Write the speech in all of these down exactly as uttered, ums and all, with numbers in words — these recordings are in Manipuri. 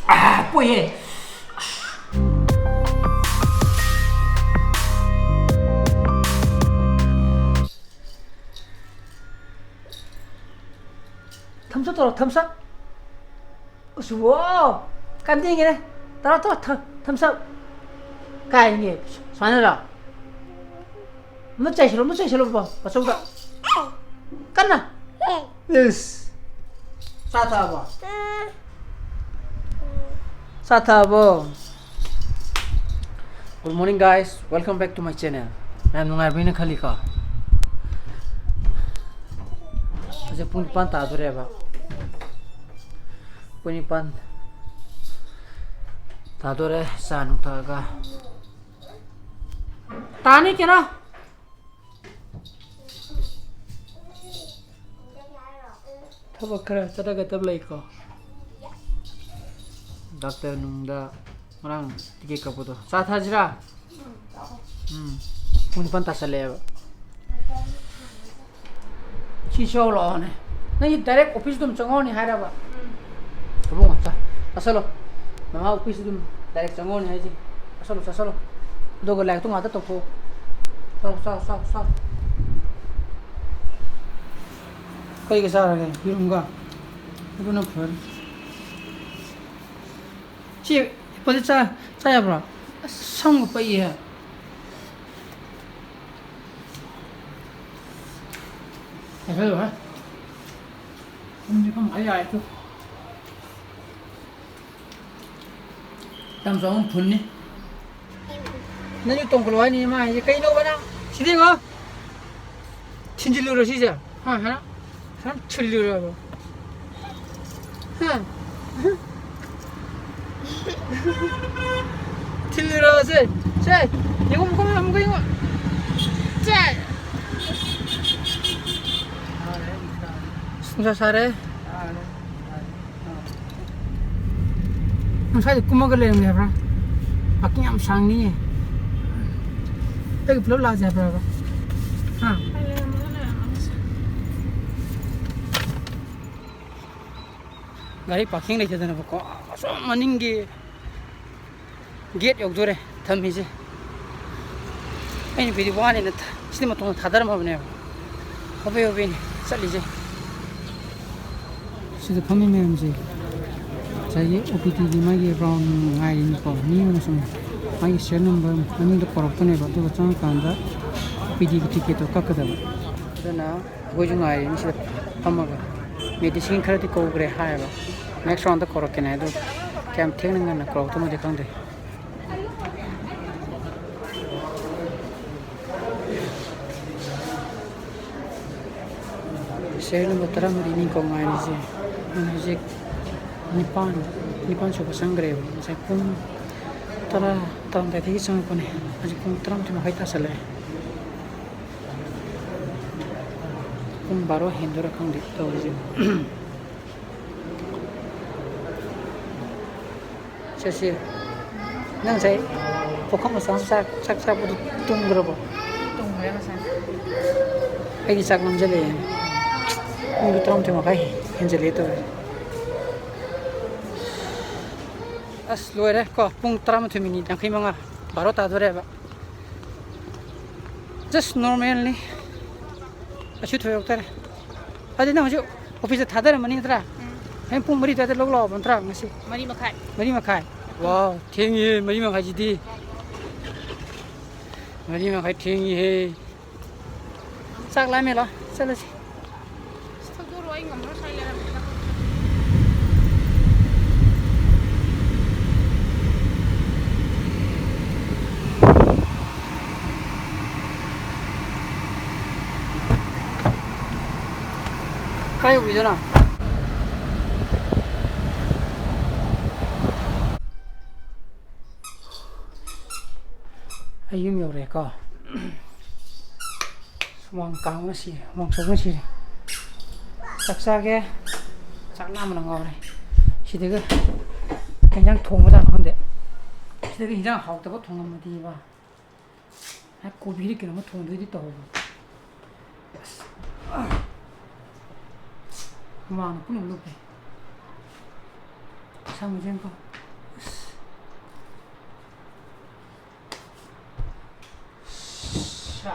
ꯑꯥ, ꯄꯣꯛꯑꯦ꯫ ꯊꯝꯁ ꯑꯞ ꯇꯧꯔꯣ, ꯊꯝꯁ ꯑꯞ꯫ ꯑꯁ, ꯋꯥꯎ! ꯀꯟꯗꯦꯡꯒꯤꯅꯦ꯫ ꯇꯧꯔꯣ, ꯇꯧꯔꯣ, ꯊ-, ꯊꯝꯁ ꯑꯞ꯫ ꯀꯥꯏꯅꯦ? ꯁꯨꯃꯥꯏꯅꯔꯣ? ꯃꯨꯠ ꯆꯩꯁꯤꯜꯂꯣ, ꯃꯨꯠ ꯆꯩꯁꯤꯜꯂꯣ, ꯕꯣ, ꯕꯥꯆꯧꯗ꯫ ꯀꯟꯅ꯫ ꯏꯁ꯫ ꯆꯥ ꯊꯛꯑꯕꯣ? ꯆꯥ ꯊꯛꯑꯕꯣ? Good morning, guys. Welcome back to my channel. ꯃꯌꯥꯝ ꯅꯨꯡꯉꯥꯏꯕꯤꯅ ꯈꯜꯂꯤꯀꯣ? ꯍꯧꯖꯤꯛ ꯄꯨꯡ ꯅꯤꯄꯥꯟ ꯇꯥꯗꯣꯔꯦꯕ꯫ ꯄꯨꯡ ꯅꯤꯄꯥꯟ ꯇꯥꯗꯣꯔꯦ, ꯆꯥ ꯅꯨꯡ ꯊꯛꯑꯒ꯫ ꯇꯥꯅꯤ ꯀꯩꯅꯣ꯫ ꯊꯕꯛ ꯈꯔ ꯆꯠꯅꯒꯗꯕ ꯂꯩꯀꯣ꯫ ꯗꯥꯛꯇꯔ ꯅꯨꯡꯗ ꯉꯔꯥꯡ ꯇꯤꯀꯦꯠ ꯀꯛꯄꯗꯣ꯫ ꯆꯥ ꯊꯛꯑꯁꯤꯔꯥ? ꯎꯝ꯫ ꯄꯨꯡ ꯅꯤꯄꯥꯟ ꯇꯥꯁꯜꯂꯛꯑꯦꯕ꯫ ꯁꯤ ꯁꯧ ꯂꯥꯛꯑꯣꯅꯦ꯫ ꯅꯪꯒꯤ direct office ꯑꯗꯨꯝ ꯆꯪꯉꯛꯑꯣꯅꯦ ꯍꯥꯏꯔꯕ? ꯎꯝ꯫ ꯏꯕꯨꯡꯉꯣ, ꯆꯥ-, ꯆꯥꯁꯜꯂꯣ꯫ ꯃꯃꯥ office ꯑꯗꯨꯝ direct ꯆꯪꯉꯛꯑꯣꯅꯦ ꯍꯥꯏꯁꯦ꯫ ꯆꯥꯁꯜꯂꯣ, ꯆꯥꯁꯜꯂꯣ꯫ ꯑꯗꯨꯒ ꯂꯥꯏꯔꯤꯛꯇꯣ ꯉꯥꯛꯇ ꯇꯧꯊꯣꯛꯑꯣ꯫ ꯆꯥꯎ, ꯆꯥꯎ, ꯆꯥꯎ, ꯆꯥꯎ꯫ ꯀꯩꯒ ꯆꯥꯔꯒꯦ? ꯌꯦꯔꯨꯝꯒ? ꯑꯗꯨꯅ ꯐꯔꯦ꯫ ꯁꯤ apple ꯆꯥ, ꯆꯥ ꯌꯥꯕ꯭ꯔꯣ? ꯑꯁ, ꯁꯝꯒ ꯄꯛꯏꯍꯦ꯫ ꯆꯥꯁꯜꯂꯨꯍꯦ꯫ ꯁꯝꯁꯦ ꯀꯃꯥꯏ ꯌꯥꯏ ꯇꯨ꯫ ꯌꯥꯝ ꯆꯥꯎꯕ ꯐꯨꯟꯅꯤ꯫ ꯅꯪꯁꯨ ꯇꯣꯡꯈꯠꯂꯣ ꯍꯥꯏꯅꯤ ꯃꯥ ꯍꯥꯏꯁꯦ꯫ ꯀꯩꯅꯣꯕ ꯅꯪ? ꯁꯤꯗꯤ ꯌꯦꯡꯉꯣ꯫ ꯊꯤꯟꯖꯤꯜꯂꯨꯔꯣ ꯁꯤꯁꯦ꯫ ꯍꯥ, ꯍꯥ? ꯁꯨꯃꯥꯏꯅ ꯊꯤꯜꯂꯨꯔꯕ? ꯍꯥ? ꯊꯤꯜꯂꯨꯔꯕ ꯁꯦ? ꯁꯦ, ꯌꯦꯡꯉꯣ, ꯑꯃꯨꯛꯀ, ꯑꯃꯨꯛꯀ ꯌꯦꯡꯉꯣ꯫ ꯁꯦ꯫ ꯅꯨꯡꯁꯥ ꯁꯥꯔꯦ꯫ ꯉꯁꯥꯏꯗꯤ ꯀꯨꯝꯃꯒ ꯂꯩꯔꯝꯒꯦ ꯍꯥꯏꯕ꯭ꯔꯥ? Parking ꯌꯥꯝ ꯁꯥꯡꯅꯤꯌꯦ꯫ ꯑꯩꯒ ꯄꯨꯂꯞ ꯂꯥꯛꯑꯁꯦ ꯍꯥꯏꯕ꯭ꯔꯕ? ꯍꯥ? ꯒꯥꯔꯤ ꯄꯥꯔꯀꯤꯡ ꯂꯩꯇꯗꯅꯕꯀꯣ, ꯑꯁꯣꯝ ꯃꯅꯤꯡꯒꯤ ꯒꯦꯠ ꯌꯧꯗꯣꯔꯦ ꯊꯝꯃꯤꯁꯦ꯫ ꯑꯩꯅ ꯚꯤꯗꯤꯑꯣ ꯋꯥꯅꯦꯅ ꯊ-, ꯁꯤꯗꯤ ꯃꯇꯣꯟꯗ ꯊꯥꯗꯔꯝꯃꯕꯅꯦꯕ꯫ ꯍꯣꯕꯦ ꯍꯣꯕꯦꯅꯦ ꯆꯠꯂꯤꯁꯦ꯫ ꯁꯤꯗ ꯐꯝꯃꯤ ꯃꯌꯥꯝꯁꯦ ꯉꯁꯥꯏꯒꯤ ꯑꯣ ꯄꯤ ꯗꯤꯒꯤ ꯃꯥꯒꯤ ꯔꯥꯎꯟ ꯉꯥꯏꯔꯤꯅꯤꯀꯣ꯫ ꯃꯤ ꯑꯃꯅ ꯁꯨꯝ ꯃꯥꯒꯤ ꯁꯤꯔꯤꯌꯦꯜ ꯅꯝꯕꯔ ꯃꯅꯤꯡꯗ ꯀꯧꯔꯛꯄꯅꯦꯕ, ꯑꯗꯨꯒ ꯆꯪꯉꯀꯥꯟꯗ ꯑꯣ ꯄꯤ ꯗꯤꯒꯤ ꯇꯤꯀꯦꯠꯇꯣ ꯀꯛꯀꯗꯕ꯫ ꯑꯗꯨꯅ ꯑꯩꯈꯣꯏꯁꯨ ꯉꯥꯏꯔꯤꯅꯤ ꯁꯤꯗ ꯐꯝꯃꯒ꯫ ꯃꯦꯗꯤꯁꯤꯟ ꯈꯔꯗꯤ ꯀꯧꯈ꯭ꯔꯦ ꯍꯥꯏꯌꯦꯕ, ꯅꯦꯛꯁ ꯔꯥꯎꯟꯗ ꯀꯧꯔꯛꯀꯦꯅꯦ꯫ ꯑꯗꯨ ꯀꯌꯥꯝ ꯊꯦꯡꯅ ꯉꯟꯅ ꯀꯧꯔꯛꯇꯧꯅꯣꯗꯤ ꯈꯪꯗꯦ꯫ ꯁꯦꯔꯤꯌꯦꯜ ꯅꯝꯕꯔ ꯇꯔꯥꯃꯔꯤꯅꯤꯀꯣ ꯉꯥꯏꯔꯤꯁꯦ꯫ ꯑꯗꯨꯅ ꯍꯧꯖꯤꯛ ꯅꯤꯄꯥꯟ, ꯅꯤꯄꯥꯟ ꯁꯨꯕ ꯆꯪꯈ꯭ꯔꯦꯕ꯫ ꯉꯁꯥꯏ ꯄꯨꯡ ꯇꯔꯥ, ꯇꯔꯥꯃꯥꯊꯣꯏꯗꯒꯤ ꯆꯪꯉꯛꯄꯅꯦ꯫ ꯍꯧꯖꯤꯛ ꯄꯨꯡ ꯇꯔꯥꯃꯥꯊꯣꯏ ꯃꯈꯥꯏ ꯇꯥꯁꯜꯂꯛꯑꯦ꯫ ꯄꯨꯡ ꯕꯥꯔꯣ ꯍꯦꯟꯗꯣꯏꯔꯥ ꯈꯪꯗꯦ ꯇꯧꯔꯤꯁꯦ꯫ ꯆꯠꯁꯤ꯫ ꯅꯪ ꯉꯁꯥꯏ ꯄꯨꯈꯝ ꯃꯆꯥ ꯑꯃ ꯆꯥꯛ, ꯆꯥꯛ ꯆꯥꯛꯄꯗꯨ ꯇꯨꯝꯈ꯭ꯔꯕꯣ? ꯇꯨꯝꯈ꯭ꯔꯦ ꯉꯁꯥꯏ꯫ ꯑꯩꯗꯤ ꯆꯥꯛ ꯂꯥꯝꯁꯤꯜꯂꯛꯑꯦ꯫ ꯄꯨꯡꯗꯨ ꯇꯔꯥꯃꯥꯊꯣꯏ ꯃꯈꯥꯏ ꯍꯦꯟꯖꯜꯂꯛꯑꯦ ꯇꯧꯔꯤꯁꯦ꯫ ꯑꯁ, ꯂꯣꯏꯔꯦ ꯀꯣ, ꯄꯨꯡ ꯇꯔꯥꯃꯥꯊꯣꯏ ꯃꯤꯅꯤꯠ ꯌꯥꯡꯈꯩ ꯃꯉꯥ, ꯕꯥꯔꯣ ꯇꯥꯗꯣꯔꯦꯕ꯫ Just normalꯅꯤ, ꯀꯩꯁꯨ ꯊꯣꯏꯗꯣꯛꯇꯔꯦ꯫ ꯑꯗꯨꯗꯤ ꯅꯪ ꯍꯧꯖꯤꯛ ꯑꯣꯐꯤꯁꯇ ꯊꯥꯗꯔꯝꯃꯅꯤ ꯅꯠꯇ꯭ꯔꯥ? ꯎꯝ꯫ ꯍꯌꯦꯡ ꯄꯨꯡ ꯃꯔꯤ ꯑꯗꯨꯋꯥꯏꯗ ꯂꯧ ꯂꯥꯛꯑꯣꯕ ꯅꯠꯇ꯭ꯔꯥ ꯉꯁꯤ? ꯃꯔꯤ ꯃꯈꯥꯏ꯫ ꯃꯔꯤ ꯃꯈꯥꯏ? ꯋꯥꯎ, ꯊꯦꯡꯉꯤꯍꯦ, ꯃꯔꯤ ꯃꯈꯥꯏꯁꯤꯗꯤ꯫ ꯃꯔꯤ ꯃꯈꯥꯏ ꯊꯦꯡꯉꯤꯍꯦ꯫ ꯆꯥꯛ ꯂꯥꯝꯃꯦ, ꯂꯥꯛꯑꯣ ꯆꯠꯂꯁꯤ꯫ ꯑꯁ, ꯊꯧꯗꯣꯔꯛꯑꯣ, ꯑꯩ ꯉꯝꯃꯔꯣꯏ ꯁ꯭ꯋꯥꯏ ꯂꯩꯔꯝꯕꯗ꯫ ꯀꯥꯏ ꯌꯧꯕꯤꯗꯣꯏꯅꯣ? ꯑꯩ ꯌꯨꯝ ꯌꯧꯔꯛꯑꯦꯀꯣ꯫ ꯁꯨꯃꯥꯡ ꯀꯥꯡꯕꯅ ꯁꯤꯔꯦ, ꯍꯨꯃꯥꯡ ꯁꯧꯕꯅ ꯁꯤꯔꯦ꯫ ꯆꯥꯛ ꯆꯥꯒꯦ, ꯆꯥꯛ ꯂꯥꯝꯕꯅ ꯉꯥꯎꯔꯦ꯫ ꯁꯤꯗꯒ ꯀꯩ ꯏꯟꯖꯥꯡ ꯊꯣꯡꯕꯖꯥꯠꯅꯣ ꯈꯪꯗꯦ꯫ ꯁꯤꯗꯒ ꯏꯟꯖꯥꯡ ꯍꯥꯎꯇꯕ ꯊꯣꯡꯉꯝꯃꯗꯤꯕ꯫ ꯉꯥꯏ, ꯀꯣꯕꯤꯔ ꯀꯩꯅꯣꯝꯃ ꯊꯣꯡꯗꯣꯏꯗꯤ ꯇꯧꯍꯧꯕꯅꯤ꯫ ꯑꯁ, ꯑꯥ꯫ ꯍꯨꯃꯥꯡꯅ ꯄꯨꯡꯂꯨꯞ ꯂꯨꯞꯄꯦ꯫ ꯁꯥꯡꯕꯁꯦ ꯌꯦꯡꯉꯨꯀꯣ꯫ ꯁꯥ꯫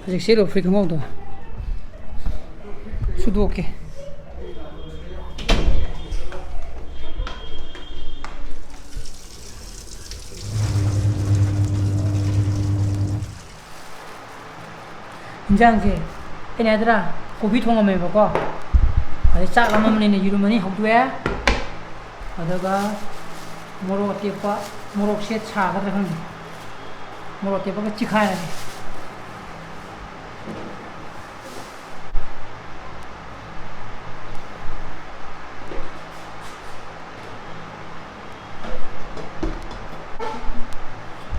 ꯍꯧꯖꯤꯛ ꯁꯦꯠꯂꯤꯕ ꯐꯨꯔꯤꯠ ꯈꯣꯡꯒ꯭ꯔꯥꯎꯗꯣ ꯁꯨꯗꯣꯛꯀꯦ꯫ ꯏꯟꯖꯥꯡꯁꯦ ꯑꯩꯅ ꯍꯥꯏꯗ꯭ꯔꯥ, ꯀꯣꯕꯤ ꯊꯣꯡꯉꯝꯃꯦꯕꯀꯣ, ꯑꯗꯩ ꯆꯥꯛ ꯂꯥꯝꯃꯝꯕꯅꯤꯅ ꯌꯦꯔꯨꯝ ꯑꯅꯤ ꯍꯧꯗꯣꯛꯑꯦ, ꯑꯗꯨꯒ ꯃꯣꯔꯣꯛ ꯑꯇꯦꯛꯄ, ꯃꯣꯔꯣꯛꯁꯦ ꯁꯥꯒꯗ꯭ꯔꯥ ꯈꯪꯗꯦ, ꯃꯣꯔꯣꯛ ꯑꯇꯦꯛꯄꯒ ꯆꯤꯈꯥꯏꯔꯒꯦ꯫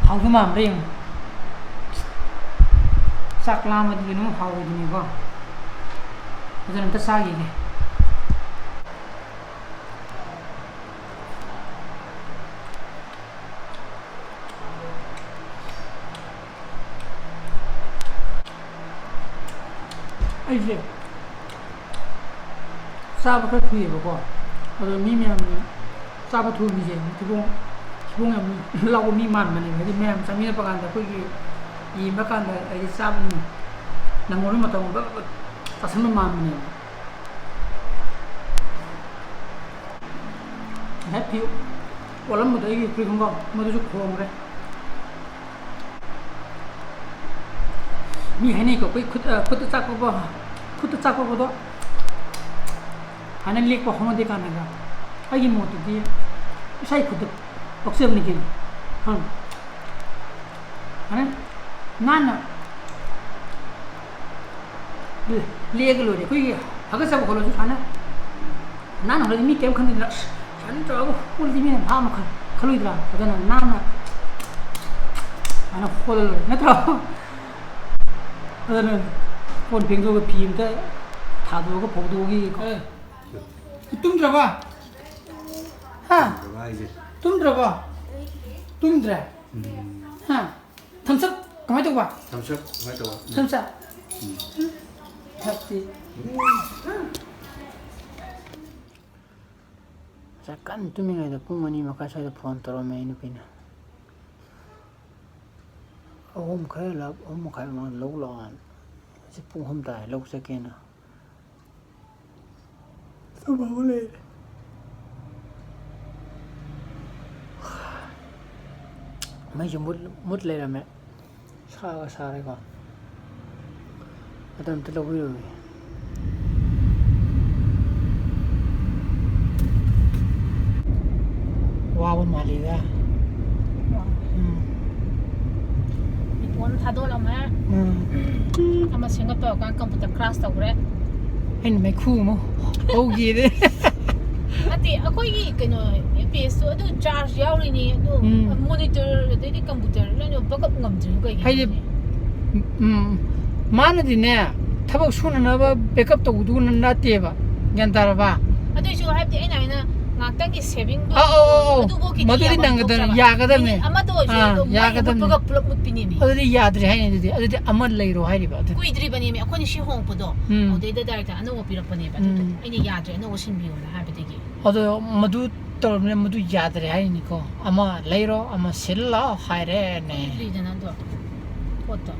ꯍꯥꯎꯗꯧ ꯃꯥꯟꯕ꯭ꯔꯥ ꯌꯦꯡꯉꯨ꯫ ꯆꯥꯛ ꯂꯥꯝꯃꯗꯤ ꯀꯩꯅꯣꯝ ꯍꯥꯎꯔꯣꯏꯗꯣꯏꯅꯤꯀꯣ꯫ ꯑꯗꯨꯅ ꯑꯝꯇ ꯆꯥꯈꯤꯒꯦ꯫ ꯑꯩꯁꯦ ꯆꯥꯕ ꯈꯔ ꯊꯨꯏꯌꯦꯕꯀꯣ, ꯑꯗꯣ ꯃꯤ ꯃꯌꯥꯝꯅ ꯆꯥꯕ ꯊꯨꯕ ꯃꯤꯁꯦ ꯊꯤꯕꯣꯡ, ꯊꯤꯕꯣꯡ ꯌꯥꯝ ꯂꯥꯎꯕ ꯃꯤ ꯃꯥꯟꯕꯅꯦꯕ꯫ ꯍꯥꯏꯗꯤ ꯃꯌꯥꯝ ꯆꯥꯃꯤꯟꯅꯕ ꯀꯥꯟꯗ ꯑꯩꯈꯣꯏꯒꯤ ꯌꯦꯡꯕ ꯀꯥꯟꯗ ꯍꯥꯏꯗꯤ ꯆꯥꯕ ꯅꯨꯡ ꯅꯪꯉꯣꯟꯕ ꯃꯇꯝ ꯕꯛ ꯕꯛ ꯆꯥꯁꯟꯕ ꯃꯥꯟꯕꯅꯦꯕ꯫ ꯉꯁꯥꯏ ꯐꯤ ꯑꯣꯠꯂꯝꯕꯗꯣ ꯑꯩꯒꯤ ꯐꯨꯔꯤꯠ ꯈꯣꯡꯒ꯭ꯔꯥꯎ ꯃꯗꯨꯁꯨ ꯈꯣꯡꯈ꯭ꯔꯦ꯫ ꯃꯤ ꯍꯥꯏꯅꯩꯀꯣ, ꯑꯩꯈꯣꯏ ꯈꯨꯠ, ꯑ, ꯈꯨꯠꯇ ꯆꯥꯛ ꯄꯛꯄ, ꯈꯨꯠꯇ ꯆꯥꯛ ꯄꯛꯄꯗꯣ ꯍꯥꯟꯅ ꯂꯦꯛꯄ ꯍꯧꯅꯗꯦ ꯀꯥꯟꯅꯒ꯫ ꯑꯩꯒꯤ ꯃꯣꯠꯇꯗꯤ ꯏꯁꯥꯒꯤ ꯈꯨꯠꯇ ꯄꯛꯆꯕꯅꯤ ꯀꯩꯅꯣ꯫ ꯈꯪ-, ꯍꯥꯟꯅ ꯅꯥꯟꯅ ꯂꯦꯛꯑꯒ ꯂꯣꯏꯔꯦ꯫ ꯑꯩꯈꯣꯏꯒꯤ ꯍꯥꯀꯠꯆꯕ ꯈꯣꯠꯂꯁꯨ ꯁꯨꯃꯥꯏꯅ ꯅꯥꯟꯅ ꯍꯣꯠꯅꯔꯗꯤ ꯃꯤ ꯀꯔꯤꯝ ꯈꯟꯗꯦꯗꯅ, "ꯑꯁ, ꯁꯨꯃꯥꯏꯅ ꯇꯧꯔꯒ ꯍꯣꯠꯂꯗꯤ ꯃꯤꯅ ꯐꯥ ꯑꯃ ꯈꯜ-, ꯈꯜꯂꯣꯏꯗ꯭ꯔꯥ?" ꯑꯗꯨꯅ ꯅꯥꯟꯅ ꯁꯨꯃꯥꯏꯅ ꯍꯣꯠꯂ ꯂꯣꯏꯔꯦ ꯅꯠꯇ꯭ꯔꯣ? ꯑꯗꯨꯅ ꯀꯣꯟ ꯐꯦꯡꯗꯣꯛꯑꯒ ꯐꯤ ꯑꯝꯇ ꯊꯥꯗꯣꯛꯑꯒ ꯐꯧꯗꯣꯛꯑꯒꯦꯀꯣ꯫ ꯑꯦ, ꯇꯨꯝꯗ꯭ꯔꯕ? ꯍꯥ? ꯇꯨꯝꯗ꯭ꯔꯕ ꯍꯥꯏꯁꯦ? ꯇꯨꯝꯗ꯭ꯔꯕ? ꯇꯨꯝꯗ꯭ꯔꯦ? ꯎꯝ꯫ ꯍꯥ? ꯊꯝꯆꯞ ꯀꯃꯥꯏꯅ ꯇꯧꯕ? ꯊꯝꯆꯞ ꯀꯃꯥꯏꯅ ꯇꯧꯕ? ꯊꯝꯆꯞ꯫ ꯊꯛꯁꯤ꯫ ꯉꯁꯥꯏ ꯀꯟꯅ ꯇꯨꯝꯃꯤꯉꯩꯗ ꯄꯨꯡ ꯑꯅꯤ ꯃꯈꯥꯏ ꯁ꯭ꯋꯥꯏꯗ ꯐꯣꯟ ꯇꯧꯔꯝꯃꯦ ꯑꯩ ꯅꯨꯄꯤꯅ꯫ ꯑꯍꯨꯝ ꯈꯔ ꯂꯥꯞ-, ꯑꯍꯨꯝ ꯃꯈꯥꯏ ꯃꯃꯥꯡꯗ ꯂꯧ ꯂꯥꯛꯑꯣ꯫ ꯍꯧꯖꯤꯛ ꯄꯨꯡ ꯑꯍꯨꯝ ꯇꯥꯔꯦ, ꯂꯧ ꯆꯠꯀꯦꯅ꯫ ꯇꯨꯝꯃꯒ ꯂꯩꯔꯦ꯫ ꯃꯩꯁꯨ ꯃꯨꯠ-, ꯃꯨꯠ ꯂꯩꯔꯝꯃꯦ꯫ ꯁꯥꯒ ꯁꯥꯔꯦꯀꯣ꯫ ꯑꯗꯨ ꯑꯝꯇ ꯂꯧꯕꯤꯔꯨꯒꯦ꯫ ꯋꯥꯕ ꯃꯥꯜꯂꯤꯗ꯫ ꯎꯝ꯫ ꯔꯤꯄꯣꯔꯠ ꯑꯃ ꯊꯥꯗꯣꯛꯂꯝꯃꯦ꯫ ꯎꯝ꯫ ꯑꯃ ꯁꯦꯝꯒꯠꯄ ꯍꯧꯔꯀꯥꯟ ꯀꯝꯄ꯭ꯌꯨꯇꯔ ꯀ꯭ꯔꯥꯁ ꯇꯧꯈ꯭ꯔꯦ꯫ ꯑꯩꯅ ꯃꯩꯈꯨ ꯑꯃ ꯍꯧꯈꯤꯔꯦ꯫ ꯅꯠꯇꯦ, ꯑꯩꯈꯣꯏꯒꯤ ꯀꯩꯅꯣ, ꯌꯨ ꯄꯤ ꯑꯦꯁꯇꯣ ꯑꯗꯨ ꯆꯥꯔꯖ ꯌꯥꯎꯔꯤꯅꯤ, ꯑꯗꯨ ꯎꯝ꯫ ꯃꯣꯅꯤꯇꯔ ꯑꯗꯩꯗꯤ ꯀꯝꯄ꯭ꯌꯨꯇꯔ ꯂꯣꯏꯅ ꯕꯦꯛꯑꯞ ꯉꯝꯗ꯭ꯔꯤꯕ ꯀꯩꯒꯤꯅꯣ ꯍꯥꯏꯗꯤ, ꯈꯪꯗꯦ꯫ ꯎꯝ, ꯃꯥꯅꯗꯤꯅꯦ, ꯊꯕꯛ ꯁꯨꯅꯅꯕ ꯕꯦꯛꯑꯞ ꯇꯧꯕꯗꯨꯅ ꯅꯠꯇꯦꯕ, ꯒ꯭ꯌꯥꯟ ꯇꯥꯔꯕ? ꯑꯗꯨꯏꯁꯨ ꯍꯥꯏꯕꯗꯤ ꯑꯩꯅ ꯍꯥꯏꯅ ꯉꯥꯛꯇꯪꯒꯤ ꯁꯦꯚꯤꯡꯗꯣ ꯑꯧ, ꯑꯧ, ꯑꯧ, ꯑꯧ꯫ ꯑꯗꯨꯐꯥꯎꯒꯤꯗꯤ ꯃꯗꯨꯗꯤ ꯌꯥꯐꯝ ꯅꯪꯒꯗꯕꯅꯤ, ꯊꯣꯛꯇ꯭ꯔꯕ꯫ ꯌꯥꯒꯗꯕꯅꯤ꯫ ꯃꯤꯅꯤꯠ ꯑꯃꯗ ꯑꯣꯏꯔꯁꯨ ꯑꯥ, ꯑꯗꯨꯝ ꯃꯩ ꯌꯥꯒꯗꯕꯅꯤ꯫ ꯃꯨꯠꯄꯒ ꯄꯨꯂꯞ ꯃꯨꯠꯄꯤꯅꯦꯃꯤ꯫ ꯑꯗꯨꯗꯤ ꯌꯥꯗ꯭ꯔꯦ ꯍꯥꯏꯅꯤ, ꯑꯗꯨꯗꯤ, ꯑꯗꯨꯗꯤ ꯑꯃ ꯂꯩꯔꯣ ꯍꯥꯏꯔꯤꯕ ꯑꯗꯨꯗꯤ꯫ ꯀꯨꯏꯗ꯭ꯔꯤꯕꯅꯦꯃꯤ ꯑꯩꯈꯣꯏꯅ ꯁꯤ ꯍꯣꯡꯉꯛꯄꯗꯣ꯫ ꯎꯝ꯫ ꯑꯗꯨꯗꯩꯗ ꯗꯥꯏꯔꯦꯛꯇ ꯑꯅꯧꯕ ꯄꯤꯔꯛꯄꯅꯦꯕ ꯑꯗꯨꯗꯣ꯫ ꯎꯝ꯫ ꯑꯩꯅ ꯌꯥꯗ꯭ꯔꯦ, ꯑꯅꯧꯕ ꯁꯤꯟꯕꯤꯌꯣꯅ ꯍꯥꯏꯕꯗꯒꯤ꯫ ꯑꯗꯣ ꯃꯗꯨ ꯇꯧꯔꯕꯅꯤꯅ ꯃꯗꯨ ꯌꯥꯗ꯭ꯔꯦ ꯍꯥꯏꯅꯤꯀꯣ꯫ ꯑꯃ ꯂꯩꯔꯣ, ꯑꯃ ꯁꯤꯜꯂꯣ ꯍꯥꯏꯔꯦꯅꯦ꯫ ꯀꯨꯏꯗ꯭ꯔꯤꯗꯅ ꯑꯗꯣ ꯄꯣꯠꯇꯣ꯫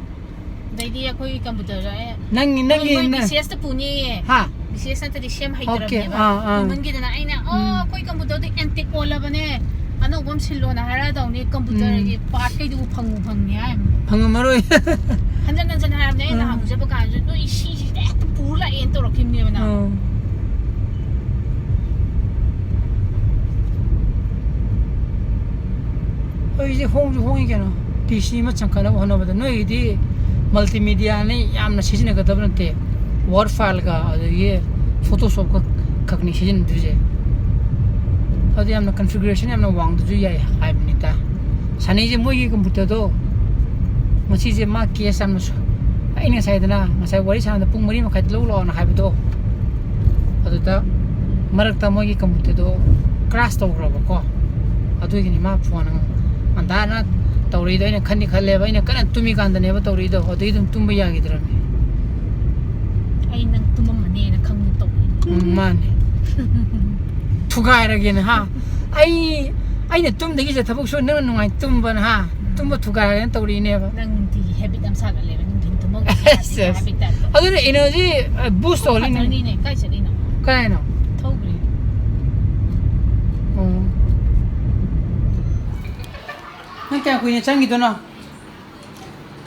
ꯑꯗꯩꯗꯤ ꯑꯩꯈꯣꯏꯒꯤ ꯀꯝꯄ꯭ꯌꯨꯇꯔꯗꯣ ꯑꯩ ꯅꯪꯒꯤ, ꯅꯪꯒꯤ, ꯃꯣꯏ ꯅꯪ ꯕꯤ ꯁꯤ ꯑꯦꯁꯇ ꯄꯨꯅꯤꯌꯦ꯫ ꯍꯥ? ꯕꯤ ꯁꯤ ꯑꯦꯁ ꯅꯠꯇ꯭ꯔꯗꯤ ꯁꯦꯝ ꯑꯣꯀꯦ, ꯍꯩꯇ꯭ꯔꯕꯅꯦꯕ꯫ ꯑꯥ, ꯑꯥ꯫ ꯀꯨꯏꯃꯟꯒꯤꯗꯅ ꯑꯩꯅ, "ꯑꯣ, ꯎꯝ꯫ ꯑꯩꯈꯣꯏ ꯀꯝꯄ꯭ꯌꯨꯇꯔꯗꯣ ꯑꯦꯟꯇꯤꯛ ꯑꯣꯜꯂꯕꯅꯦ, ꯑꯅꯧꯕ ꯑꯃ ꯁꯤꯜꯂꯣꯅ" ꯍꯥꯏꯔꯛꯑꯗꯧꯅꯤ꯫ ꯀꯝꯄ꯭ꯌꯨꯇꯔꯒꯤ ꯎꯝ꯫ ꯄꯥꯔꯠ ꯀꯩꯗꯨꯕꯨ ꯐꯪꯕꯨ ꯐꯪꯅꯤ ꯍꯥꯏ꯫ ꯐꯪꯉꯝꯃꯔꯣꯏ꯫ ꯍꯟꯖꯟ ꯍꯟꯖꯟ ꯍꯥꯏꯔꯕꯅꯦ ꯑꯩꯅ ꯎꯝ꯫ ꯅꯍꯥꯟ ꯆꯠꯄ ꯀꯥꯟꯗꯁꯨ, "ꯅꯣꯏ ꯁꯤꯁꯤꯗ ꯍꯦꯛꯇ ꯄꯨꯔ ꯂꯥꯛꯑꯦꯅ" ꯇꯧꯔꯛꯈꯤꯕꯅꯦꯕ ꯅꯪ꯫ ꯎꯝ꯫ ꯍꯧꯖꯤꯛ ꯍꯣꯡꯁꯨ ꯍꯣꯡꯉꯤ ꯀꯩꯅꯣ, ꯄꯤ ꯁꯤ ꯑꯃ ꯆꯟꯈꯠꯅꯕ ꯍꯣꯠꯅꯕꯗ꯫ ꯅꯣꯏꯒꯤꯗꯤ ꯃꯜꯇꯤꯃꯤꯗꯤꯌꯥꯅꯤ ꯌꯥꯝꯅ ꯁꯤꯖꯤꯟꯅꯒꯗꯕ ꯅꯠꯇꯦ, ꯋꯥꯔꯗ ꯐꯥꯏꯜꯒ ꯑꯗꯒꯤ ꯐꯣꯇꯣꯁꯣꯞꯀ ꯈꯛꯅꯤ ꯁꯤꯖꯤꯟꯅꯗꯣꯏꯁꯦ꯫ ꯑꯗꯨ ꯌꯥꯝꯅ ꯀꯟꯐꯤꯒꯔꯦꯁꯟ ꯌꯥꯝꯅ ꯋꯥꯡꯗꯁꯨ ꯌꯥꯏ ꯍꯥꯏꯕꯅꯤꯗ꯫ ꯁꯅꯤꯁꯦ ꯃꯣꯏꯒꯤ ꯀꯝꯄ꯭ꯌꯨꯇꯔꯗꯣ, ꯃꯁꯤꯁꯦ ꯃꯥ ꯀꯦꯁ ꯌꯥꯝꯅ ꯁꯨ-, ꯑꯩꯅ ꯉꯁꯥꯏꯗꯅ, ꯉꯁꯥꯏ ꯋꯥꯔꯤ ꯁꯥꯟꯅꯕꯗ ꯄꯨꯡ ꯃꯔꯤ ꯃꯈꯥꯏꯗ ꯂꯧ ꯂꯥꯛꯑꯣꯅ ꯍꯥꯏꯕꯗꯣ, ꯑꯗꯨꯗ ꯃꯔꯛꯇ ꯃꯣꯏꯒꯤ ꯀꯝꯄ꯭ꯌꯨꯇꯔꯗꯣ ꯀ꯭ꯔꯥꯁ ꯇꯧꯈ꯭ꯔꯕꯀꯣ꯫ ꯑꯗꯨꯒꯤꯅꯤ ꯃꯥ ꯐꯣꯟ ꯉꯟꯇꯥꯅ ꯇꯧꯔꯛꯏꯗꯣ꯫ ꯑꯩꯅ ꯈꯟꯗꯤ ꯈꯜꯂꯦꯕ, ꯑꯩꯅ ꯀꯟꯅ ꯇꯨꯝꯃꯤꯀꯥꯟꯗꯅꯦꯕ ꯇꯧꯔꯛꯏꯗꯣ, ꯑꯗꯨꯒꯤ ꯑꯗꯨꯝ ꯇꯨꯝꯕ ꯌꯥꯈꯤꯗ꯭ꯔꯕꯅꯤ꯫ ꯎꯝ, ꯃꯥꯅꯦ꯫ ꯊꯨꯒꯥꯏꯔꯒꯦꯅ, ꯍꯥ? ꯑꯩ, ꯑꯩꯅ ꯇꯨꯝꯗꯒꯤꯁꯦ ꯊꯕꯛ ꯁꯨ, ꯅꯪꯅ ꯅꯨꯡꯉꯥꯏ ꯇꯨꯝꯕꯅ, ꯍꯥ? ꯎꯝ꯫ ꯇꯨꯝꯕ ꯊꯨꯒꯥꯏꯔꯒꯦꯅ ꯇꯧꯔꯤꯅꯦꯕ꯫ ꯅꯪ ꯅꯨꯡꯇꯤꯒꯤ habit ꯑꯃ ꯁꯥꯒꯠꯂꯦꯕ, ꯅꯨꯡꯊꯤꯟ ꯇꯨꯝꯃꯒ ꯌꯥꯗꯦ, yes, yes꯫ Habit type ꯇ꯫ ꯑꯗꯨꯅ energy, ꯑ, boost ꯇꯧꯍꯜꯂꯤꯅꯦ꯫ ꯈꯛꯇꯅꯤꯅꯦ, ꯀꯥꯏ ꯆꯠꯂꯤꯅꯣ? ꯀꯥꯏꯅꯣ? ꯊꯧꯈ꯭ꯔꯦ꯫ ꯑꯣ꯫ ꯅꯪ ꯀꯌꯥꯝ ꯀꯨꯏꯅ ꯆꯪꯈꯤꯗꯣꯏꯅꯣ?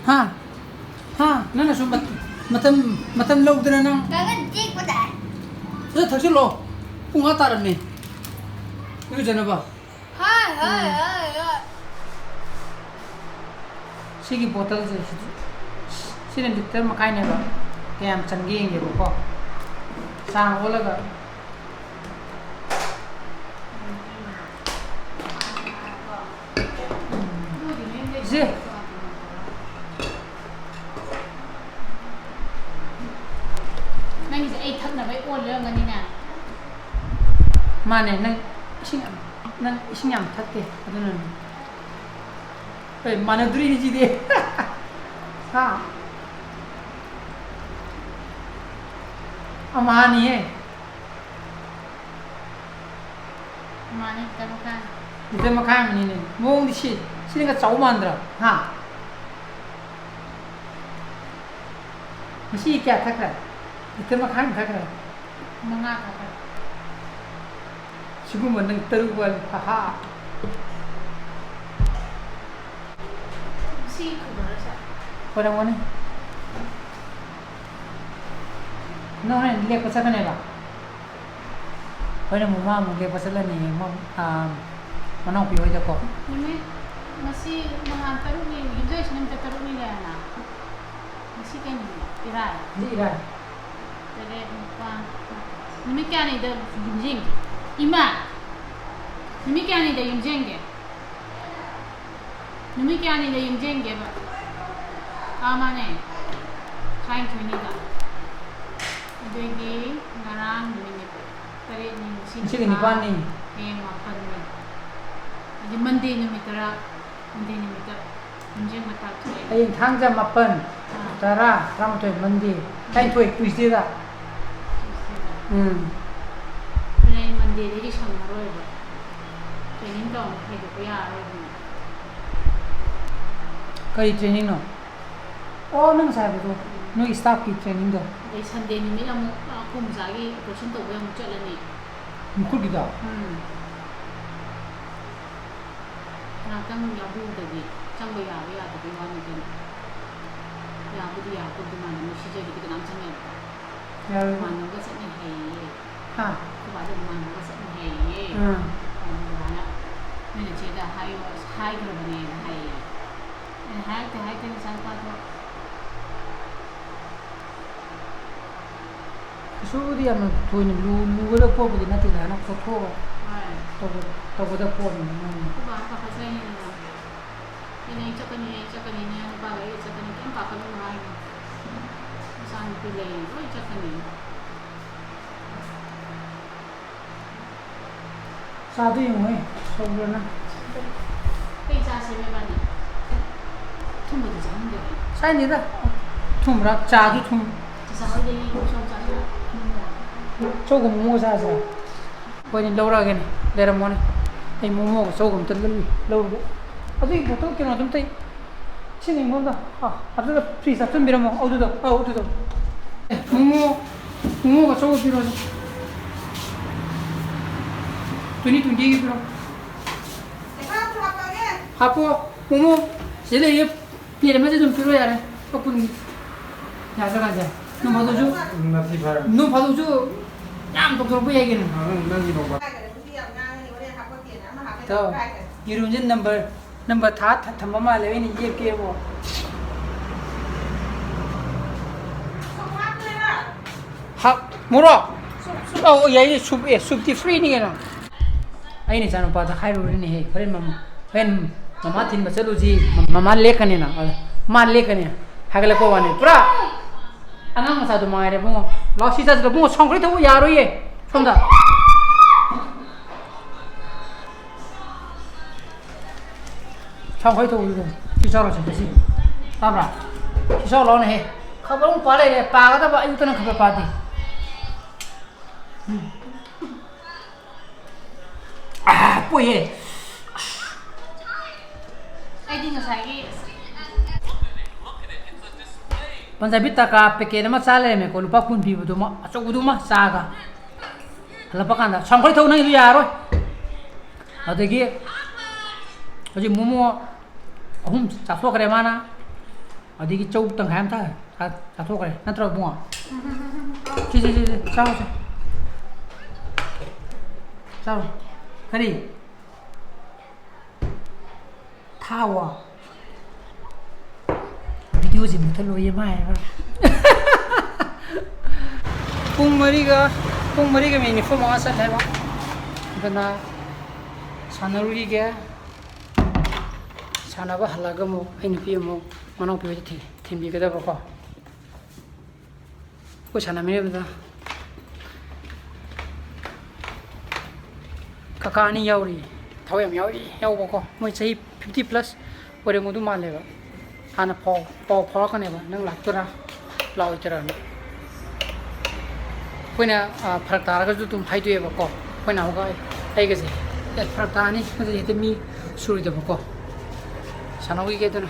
ꯍꯥ? ꯍꯥ? ꯅꯪꯅꯁꯨ ꯃꯠ-, ꯃꯇꯝ, ꯃꯇꯝ ꯂꯧꯗꯅ ꯅꯪ꯫ ꯀꯥꯡꯒꯟ ꯇꯦꯛꯄ ꯇꯥꯏ꯫ ꯐꯖꯅ ꯊꯛꯆꯤꯜꯂꯣ꯫ ꯄꯨꯡ ꯑꯥ ꯇꯥꯔꯝꯃꯦ꯫ ꯏꯔꯨꯖꯅꯕ꯫ ꯍꯣꯏ, ꯍꯣꯏ, ꯎꯝ꯫ ꯍꯣꯏ, ꯍꯣꯏ꯫ ꯁꯤꯒꯤ ꯕꯣꯇꯜꯁꯦ, ꯁꯤꯗꯤ, ꯁꯤꯅ ꯂꯤꯇꯔ ꯃꯈꯥꯏꯅꯦꯕ꯫ ꯀꯌꯥꯝ ꯆꯟꯒꯦ ꯌꯦꯡꯒꯦꯕꯀꯣ꯫ ꯆꯥꯡ ꯑꯣꯜꯂꯒ꯫ ꯏꯆꯦ꯫ ꯅꯪꯒꯤꯁꯦ ꯑꯩ ꯊꯛꯅꯕꯩ ꯑꯣꯜꯂꯤꯔꯝꯒꯅꯤꯅꯦ꯫ ꯃꯥꯅꯦ, ꯅꯪ ꯏꯁꯤꯡ ꯌꯥꯝ, ꯅꯪ ꯏꯁꯤꯡ ꯌꯥꯝ ꯊꯛꯇꯦ, ꯑꯗꯨꯅꯅꯦ꯫ ꯑꯦ, ꯃꯥꯟꯅꯗꯣꯔꯤꯅꯤ ꯁꯤꯗꯤ꯫ ꯍꯥ? ꯑꯃꯍꯥꯅꯤꯍꯦ꯫ ꯃꯥꯅꯦ, ꯂꯤꯇꯔ ꯃꯈꯥꯏ꯫ ꯂꯤꯇꯔ ꯃꯈꯥꯏ ꯑꯃꯅꯤꯅꯦ꯫ ꯃꯑꯣꯡꯗꯤ ꯁꯤ, ꯁꯤꯅꯒ ꯆꯥꯎ ꯃꯥꯟꯗ꯭ꯔꯣ? ꯍꯥ? ꯉꯁꯤ ꯀꯌꯥ ꯊꯛꯈ꯭ꯔꯦ? ꯂꯤꯇꯔ ꯃꯈꯥꯏ ꯑꯃ ꯊꯛꯈ꯭ꯔꯦ꯫ ꯃꯉꯥ ꯊꯛꯈ꯭ꯔꯦ꯫ ꯁꯤꯒꯨꯝꯕ ꯅꯪ ꯇꯔꯨꯛ ꯋꯥꯠꯂꯤ꯫ ꯍꯥ ꯍꯥ꯫ ꯁꯤ ꯈꯨꯝꯕꯔꯣ, ꯁꯥꯔ? ꯑꯣꯏꯔꯝꯒꯅꯤ꯫ ꯅꯪ ꯍꯣꯔꯦꯟ ꯂꯦꯛꯄ ꯆꯠꯀꯅꯦꯕ? ꯍꯣꯔꯦꯟ ꯑꯃꯨꯛ ꯃꯥ ꯑꯃꯨꯛ ꯂꯦꯛꯄ ꯆꯠꯂꯅꯤ, ꯃ-, ꯑꯥ, ꯃꯅꯥꯎꯄꯤ ꯍꯣꯏꯗꯀꯣ꯫ ꯅꯨꯃꯤꯠ ꯉꯁꯤ ꯅꯍꯥꯟ ꯇꯔꯨꯛꯅꯤ, ꯌꯨꯝꯖꯀꯩꯁ ꯅꯨꯃꯤꯠꯇ ꯇꯔꯨꯛꯅꯤ ꯂꯩꯔꯦꯅ꯫ ꯉꯁꯤ ꯀꯩ ꯅꯨꯃꯤꯠꯅꯣ? ꯏꯔꯥꯏ꯫ ꯉꯁꯤ ꯏꯔꯥꯏ꯫ ꯇꯔꯦꯠ, ꯅꯤꯄꯥꯟ, ꯅꯨꯃꯤꯠ ꯀꯌꯥꯅꯤꯗ ꯌꯨꯝ ꯌꯦꯡꯒꯦ? ꯏꯃꯥ! ꯅꯨꯃꯤꯠ ꯀꯌꯥꯅꯤꯗ ꯌꯨꯝ ꯌꯦꯡꯒꯦ? ꯅꯨꯃꯤꯠ ꯀꯌꯥꯅꯤꯗ ꯌꯨꯝ ꯌꯦꯡꯒꯦꯕ? ꯑꯥ, ꯃꯥꯅꯦ꯫ ꯇꯔꯥꯅꯤꯊꯣꯏꯅꯤꯗ꯫ ꯑꯗꯨꯗꯒꯤ ꯉꯔꯥꯡ ꯅꯨꯃꯤꯠ ꯅꯤꯄꯥꯟ꯫ ꯇꯔꯦꯠꯅꯤ, ꯉꯁꯤ ꯉꯁꯤꯒ ꯅꯤꯄꯥꯟ꯫ ꯅꯤꯄꯥꯟꯅꯤ꯫ ꯍꯌꯦꯡ ꯃꯥꯄꯟꯅꯤ꯫ ꯑꯗꯨꯗꯤ ꯃꯟꯗꯦ ꯅꯨꯃꯤꯠ ꯇꯔꯥ꯫ ꯃꯟꯗꯦ ꯅꯨꯃꯤꯠꯇ ꯌꯨꯝꯖꯦꯡꯕ ꯇꯥꯛꯊꯣꯛꯑꯦ꯫ ꯍꯌꯦꯡ ꯊꯥꯡꯖ ꯃꯥꯄꯟ, ꯑꯥ꯫ ꯇꯔꯥ, ꯇꯔꯥꯃꯥꯊꯣꯏ, ꯃꯟꯗꯦ꯫ ꯇꯔꯥꯅꯤꯊꯣꯏ, ꯇꯨꯏꯁꯗꯦꯗ꯫ ꯇꯨꯏꯁꯗꯦꯗ꯫ ꯎꯝ꯫ ꯑꯗꯨꯅ ꯑꯩ ꯃꯟꯗꯦꯗꯒꯤ ꯁꯪꯉꯔꯣꯏꯕ꯫ ꯇ꯭ꯔꯦꯅꯤꯡ ꯇꯧꯔꯒ ꯍꯩꯗꯣꯛꯄ ꯌꯥꯔꯔꯣꯏꯕ꯫ ꯀꯔꯤ ꯇ꯭ꯔꯦꯅꯤꯡꯅꯣ? ꯑꯣ, ꯅꯪ ꯉꯁꯥꯏ ꯍꯥꯏꯕꯗꯣ, ꯅꯣꯏ ꯁ꯭ꯇꯥꯐꯀꯤ ꯇ꯭ꯔꯦꯅꯤꯡꯗꯣ꯫ ꯑꯗꯩ ꯁꯟꯗꯦ ꯅꯨꯃꯤꯠ ꯑꯃꯨꯛ, ꯑ, ꯑꯩꯈꯣꯏ ꯃꯆꯥꯒꯤ ꯑꯣꯄꯔꯦꯁꯟ ꯇꯧꯕꯩ ꯑꯃꯨꯛ ꯆꯠꯂꯅꯤ꯫ ꯃꯈꯨꯠꯀꯤꯗꯣ? ꯎꯝ꯫ ꯉꯥꯛꯇꯪ ꯌꯥꯎꯕꯤꯔꯨꯗꯗꯤ ꯆꯪꯕ ꯌꯥꯕ ꯌꯥꯗꯕꯒꯤ ꯋꯥꯅꯤ ꯀꯩꯅꯣ꯫ ꯌꯥꯕꯨꯗꯤ ꯌꯥꯕ, ꯗꯨꯀꯥꯟꯗ ꯃꯣꯏ ꯁꯤꯖꯒꯤꯗꯤ ꯀꯅꯥꯝ ꯆꯪ ꯌꯥꯗꯦ꯫ ꯌꯥꯔꯣꯏ꯫ ꯃꯃꯥꯟꯅꯕꯒ ꯆꯠꯅꯤ ꯍꯥꯏꯌꯦ꯫ ꯍꯥ? ꯑꯩꯈꯣꯏ ꯕꯥꯗꯣ ꯃꯃꯥꯟꯅꯕꯒ ꯆꯠꯅꯤ ꯍꯥꯏꯌꯦ꯫ ꯎꯝ꯫ ꯑꯗꯨ ꯕꯕꯥꯅ, "ꯅꯣꯏ ꯅꯆꯦꯗ ꯍꯥꯏꯌꯨ, ꯑꯁ, ꯍꯥꯏꯈ꯭ꯔꯕꯅꯦꯅ" ꯍꯥꯏꯌꯦ꯫ ꯑꯩꯅ, "ꯍꯥꯏꯔꯛꯇꯦ, ꯍꯥꯏꯔꯛꯇꯦ, ꯅꯆꯥꯅꯨꯄꯥꯗꯣ"꯫ ꯀꯩꯁꯨꯕꯨꯗꯤ ꯌꯥꯝꯅ ꯊꯣꯏꯅ ꯂꯨ-, ꯂꯨꯒꯗꯕ ꯄꯣꯠꯄꯨꯗꯤ ꯅꯠꯇꯦꯗ, ꯍꯥꯏꯅ ꯈꯣꯠꯊꯣꯛꯑꯒ ꯍꯣꯏ꯫ ꯇꯧꯒ-, ꯇꯧꯒꯗꯕ ꯄꯣꯠꯅꯤꯅ ꯃꯣꯏꯅ꯫ ꯑꯩꯈꯣꯏ ꯕꯥꯅ ꯄꯥꯈꯠꯆꯩꯅꯦ꯫ ꯑꯩꯅ, "ꯑꯩ ꯆꯠꯀꯅꯤ, ꯑꯩ ꯆꯠꯀꯅꯤ, ꯅꯌꯥ ꯅꯨꯄꯥꯒ ꯑꯩꯒ ꯆꯠꯀꯅꯤ, ꯀꯩꯝ ꯄꯥꯈꯠꯂꯨꯅꯨ" ꯍꯥꯏꯅꯤ꯫ "ꯃꯆꯥꯅꯨꯄꯤ ꯂꯩꯔꯤ, ꯂꯣꯏ ꯆꯠꯀꯅꯤ"꯫ ꯆꯥꯗꯣ ꯌꯦꯡꯉꯨꯍꯦ, ꯁꯧꯕ꯭ꯔꯅ꯫ ꯀꯩ ꯆꯥꯁꯦꯕ ꯏꯕꯥꯅꯤ? ꯑꯊꯨꯝꯕꯗꯤ ꯆꯥꯅꯤꯡꯗꯦꯕ ꯑꯩ꯫ ꯆꯥꯅꯤꯡꯗꯦꯗ꯫ ꯊꯨꯝꯕ꯭ꯔꯥ? ꯆꯥꯗꯨ ꯊꯨꯝ꯫ ꯆꯥꯆꯥ ꯍꯣꯏꯗꯒꯤ ꯁꯣꯝ ꯆꯥꯁꯤꯔꯥ? ꯊꯨꯝꯕ꯭ꯔꯥ? ꯆꯧꯒ ꯃꯣꯃꯣꯒ ꯆꯥꯁꯤꯔꯥ? ꯍꯣꯏꯅꯦ, ꯂꯧꯔꯛꯑꯒꯦꯅꯦ꯫ ꯂꯩꯔꯝꯃꯣꯅꯦ꯫ ꯑꯩ ꯃꯣꯃꯣꯒ ꯆꯧꯒ ꯑꯝꯇ ꯂꯧ-, ꯂꯧꯔꯨꯒꯦ꯫ ꯑꯗꯨꯒꯤ ꯕꯣꯇꯜ ꯀꯩꯅꯣꯗꯣ ꯑꯝꯇ ꯁꯤ ꯅꯤꯡꯉꯣꯝꯗ, ꯑꯥ, ꯑꯗꯨꯗ ꯐ꯭ꯔꯤꯖ ꯍꯥꯞꯆꯤꯟꯕꯤꯔꯝꯃꯣ, ꯑꯗꯨꯗ, ꯑꯧ, ꯑꯗꯨꯗ꯫ ꯑꯦ, ꯃꯣꯃꯣ, ꯃꯣꯃꯣꯒ ꯆꯧꯒ ꯄꯤꯔꯣꯁꯦ꯫ Twenty twenty ꯒꯤ ꯄꯤꯔꯣ꯫ ꯍꯥꯞꯄꯣ, ꯃꯣꯃꯣ꯫ ꯁꯤꯗ ꯂꯩꯌꯦ, ꯄ꯭ꯂꯦꯠ ꯑꯃꯁꯦ ꯑꯗꯨꯝ ꯄꯤꯔꯣ ꯌꯥꯔꯦ, ꯂꯨꯄꯥ ꯀꯨꯟꯒꯤ꯫ ꯌꯥꯗ꯭ꯔꯀꯥꯟꯁꯦ꯫ ꯅꯣꯡ ꯐꯥꯗꯣꯛꯁꯨ, ꯅꯊꯤ ꯐꯥꯏꯔꯝ꯫ ꯅꯣꯡ ꯐꯥꯗꯣꯛꯁꯨ ꯌꯥꯝ ꯇꯧꯊꯣꯔꯛꯄ ꯌꯥꯏ ꯀꯩꯅꯣ꯫ ꯅꯪ, ꯅꯪꯒꯤ ꯅꯣꯡ ꯐꯥ- ꯇꯧ꯫ ꯌꯦꯔꯨꯝꯁꯦ ꯅꯝꯕꯔ ꯅꯝꯕꯔ ꯊꯥ ꯊ-, ꯊꯝꯕ ꯃꯥꯜꯂꯦ, ꯑꯩꯅ ꯌꯦꯛꯀꯦꯕꯣ꯫ ꯍꯥꯞ-, ꯃꯣꯔꯣꯛ? ꯑꯧ, ꯌꯥꯏꯌꯦ, ꯁꯨꯞ, ꯑꯦ, ꯁꯨꯞꯇꯤ ꯐ꯭ꯔꯤꯅꯤ ꯀꯩꯅꯣ꯫ ꯑꯩꯅ ꯏꯆꯥꯅꯨꯄꯥꯗ ꯍꯥꯏꯔꯨꯔꯤꯅꯦꯍꯦ, ꯍꯣꯔꯦꯟ ꯃꯝ-, ꯍꯣꯔꯦꯟ ꯃꯃꯥ ꯊꯤꯟꯕ ꯆꯠꯂꯨꯁꯤ, ꯃ-, ꯃꯃꯥ ꯂꯦꯛꯀꯅꯤꯅ꯫ ꯑꯗ ꯃꯥ ꯂꯦꯛꯀꯅꯤ ꯍꯥꯏꯒꯠꯂꯛꯄ ꯋꯥꯅꯤ꯫ ꯄꯨꯔꯥ ꯑꯉꯥꯡ ꯃꯆꯥꯗꯨ ꯃꯉꯥꯏꯔꯦ, ꯏꯕꯨꯡꯉꯣ꯫ ꯂꯥꯛꯑꯣ, ꯁꯤ ꯆꯥꯁꯤꯜꯂꯣ, ꯏꯕꯨꯡꯉꯣ, ꯁꯥꯎꯟ ꯈꯔ ꯊꯧꯕ ꯌꯥꯔꯣꯏꯌꯦ꯫ ꯁꯣꯝꯗ꯫ ꯁꯥꯎ ꯈꯔ ꯇꯧꯕꯤꯌꯨ꯫ ꯁꯤ ꯆꯥꯔꯣꯁꯦ, ꯁꯤ꯫ ꯇꯥꯕ꯭ꯔꯥ? ꯁꯤ ꯆꯥꯎ ꯂꯥꯎꯅꯦꯍꯦ꯫ ꯈꯕꯔ ꯑꯃꯨꯛ ꯄꯥ ꯂꯩꯔꯦ꯫ ꯄꯥꯒꯗꯕ ꯑꯌꯨꯛꯇꯅ ꯈꯕꯔ ꯄꯥꯗꯦ꯫ ꯑꯥ, ꯄꯣꯛꯑꯦ꯫ ꯑꯩꯗꯤ ꯉꯁꯥꯏꯒꯤ ꯄꯟꯖꯥꯕꯤ ꯇꯀꯥ ꯄꯦꯀꯦꯠ ꯑꯃ ꯆꯥ ꯂꯩꯔꯝꯃꯦꯀꯣ, ꯂꯨꯄꯥ ꯀꯨꯟ ꯄꯤꯕꯗꯨꯃ, ꯑꯆꯧꯕꯗꯨꯃ ꯆꯥꯒ ꯍꯜꯂꯛꯄ ꯀꯥꯟꯗ, "ꯁꯝꯈꯣꯏ ꯊꯧ, ꯅꯪꯒꯤꯗꯨ ꯌꯥꯔꯣꯏ"꯫ ꯑꯗꯒꯤ ꯍꯧꯖꯤꯛ ꯃꯣꯃꯣ ꯑꯍꯨꯝ ꯆꯥꯊꯣꯛꯈ꯭ꯔꯦ ꯃꯥꯅ꯫ ꯑꯗꯒꯤ ꯆꯧ ꯇꯪꯈꯥꯏ ꯑꯃ ꯆꯥ-, ꯆꯥꯊꯣꯛꯈ꯭ꯔꯦ꯫ ꯅꯠꯇ꯭ꯔꯣ, ꯏꯕꯨꯡꯉꯣ? ꯁꯤ, ꯁꯤ, ꯁꯤ, ꯁꯤ, ꯆꯥꯎꯁꯦ꯫ ꯆꯥꯎ꯫ ꯀꯔꯤ? ꯊꯥꯎꯋꯣ꯫ ꯚꯤꯗꯤꯑꯣꯁꯤ ꯃꯨꯊꯠꯂꯣꯏꯌꯦ ꯃꯥ ꯍꯥꯏꯕ꯫ ꯄꯨꯡ ꯃꯔꯤꯒ, ꯄꯨꯡ ꯃꯔꯤꯒ ꯃꯤꯅꯤꯠ ꯅꯤꯐꯨ ꯃꯉꯥ ꯆꯠꯂꯦꯕ꯫ ꯑꯗꯨꯅ ꯁꯥꯟꯅꯔꯨꯈꯤꯒꯦ꯫ ꯁꯥꯟꯅꯕ ꯍꯜꯂꯛꯑꯒ ꯑꯃꯨꯛ ꯑꯩ ꯅꯨꯄꯤ ꯑꯃꯨꯛ ꯃꯅꯥꯎꯄꯤ ꯍꯣꯏꯗ ꯊꯤ-, ꯊꯤꯟꯕꯤꯒꯗꯕꯀꯣ꯫ ꯑꯩꯈꯣꯏ ꯁꯥꯟꯅꯃꯤꯟꯅꯕꯗ ꯀꯀꯥ ꯑꯅꯤ ꯌꯥꯎꯔꯤ, ꯊꯋꯥꯏ ꯌꯥꯝ ꯌꯥꯎꯔꯤ, ꯌꯥꯎꯕꯀꯣ꯫ ꯃꯣꯏ ꯆꯍꯤ fifty plus ꯑꯣꯏꯔꯝꯒꯗꯧ ꯃꯥꯜꯂꯦꯕ꯫ ꯍꯥꯟꯅ ꯄꯥꯎ, ꯄꯥꯎ ꯐꯥꯎꯔꯛꯀꯅꯦꯕ, "ꯅꯪ ꯂꯥꯛꯇꯣꯏꯔꯥ, ꯂꯥꯛꯑꯣꯏꯗꯣꯏꯔꯥꯅ?" ꯑꯩꯈꯣꯏꯅ, ꯑ, ꯐꯔꯛ ꯇꯥꯔꯒꯁꯨ ꯑꯗꯨꯝ ꯍꯥꯏꯗꯣꯛꯑꯦꯕꯀꯣ꯫ ꯑꯩꯈꯣꯏ ꯅꯥꯎꯒ ꯑꯩ-, ꯑꯩꯒꯁꯦ, "ꯑꯦ, ꯐꯔꯛ ꯇꯥꯔꯅꯤ, ꯑꯗꯨꯗꯤ ꯍꯦꯛꯇ ꯃꯤ ꯁꯨꯔꯣꯏꯗꯕꯀꯣ꯫" ꯁꯥꯟꯅꯧꯈꯤꯒꯦ ꯑꯗꯨꯅ꯫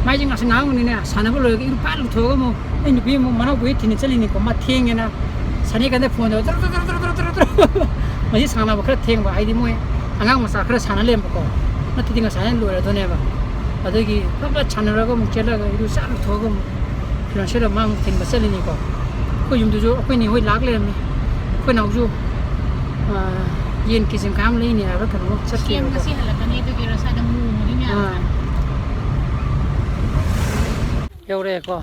ꯃꯥꯏꯁꯦ ꯉꯥꯛꯁꯪ ꯉꯥꯡꯕꯅꯤꯅꯦ, ꯁꯥꯟꯅꯕ ꯂꯣꯏꯔꯒ ꯏꯔꯨ ꯐꯠ ꯂꯨꯊꯣꯛꯑꯒ ꯑꯃꯨꯛ ꯑꯩ ꯅꯨꯄꯤ ꯑꯃꯨꯛ ꯃꯅꯥꯎꯄꯤ ꯊꯤꯟꯅ ꯆꯠꯂꯤꯅꯤꯀꯣ, ꯃꯥ ꯊꯦꯡꯉꯦꯅ꯫ ꯁꯅꯤ ꯀꯥꯟꯗ ꯐꯣꯟꯗꯣ ꯇꯔꯨ ꯇꯔꯨ ꯇꯔꯨ ꯇꯔꯨ ꯇꯔꯨ ꯇꯔꯨ꯫ ꯃꯁꯤ ꯁꯥꯟꯅꯕ ꯈꯔ ꯊꯦꯡꯕ, ꯍꯥꯏꯗꯤ ꯃꯣꯏ ꯑꯉꯥꯡ ꯃꯆꯥ ꯈꯔ ꯁꯥꯟꯅ ꯂꯩꯔꯝꯕꯀꯣ, ꯅꯠꯇ꯭ꯔꯗꯤ ꯉꯁꯥꯏꯅ ꯂꯣꯏꯔꯗꯣꯏꯅꯦꯕ꯫ ꯑꯗꯒꯤ ꯐꯠ ꯐꯠ ꯁꯥꯟꯅꯔꯒ ꯑꯃꯨꯛ ꯆꯦꯜꯂꯒ ꯏꯔꯨ ꯆꯥ ꯂꯨꯊꯣꯛꯑꯒ ꯑꯃꯨꯛ ꯐꯤꯔꯣꯜ ꯁꯦꯠꯂꯒ ꯃꯥ ꯑꯃꯨꯛ ꯊꯤꯟꯕ ꯆꯠꯂꯤꯅꯤꯀꯣ꯫ ꯑꯩꯈꯣꯏ ꯌꯨꯝꯗꯁꯨ ꯑꯩꯈꯣꯏ ꯅꯦ ꯍꯣꯏ ꯂꯥꯛ ꯂꯩꯔꯝꯃꯦ꯫ ꯑꯩꯈꯣꯏ ꯅꯥꯎꯁꯨ, ꯑ, ꯌꯦꯟ ꯀꯦꯖꯤ ꯃꯈꯥꯏ ꯑꯃ ꯂꯩꯅꯤ ꯍꯥꯏꯕ꯭ꯔꯥ ꯀꯩꯅꯣ ꯁꯤ ꯆꯠꯈꯤꯕꯀꯣ꯫ ꯉꯁꯤ ꯍꯜꯂꯛꯀꯅꯤ ꯑꯗꯨꯒꯤꯔꯣ ꯁ꯭ꯋꯥꯏꯗ ꯃꯨꯕꯒꯤ ꯃꯌꯥꯝꯁꯦ? ꯑꯥ꯫ ꯌꯧꯔꯛꯑꯦꯀꯣ꯫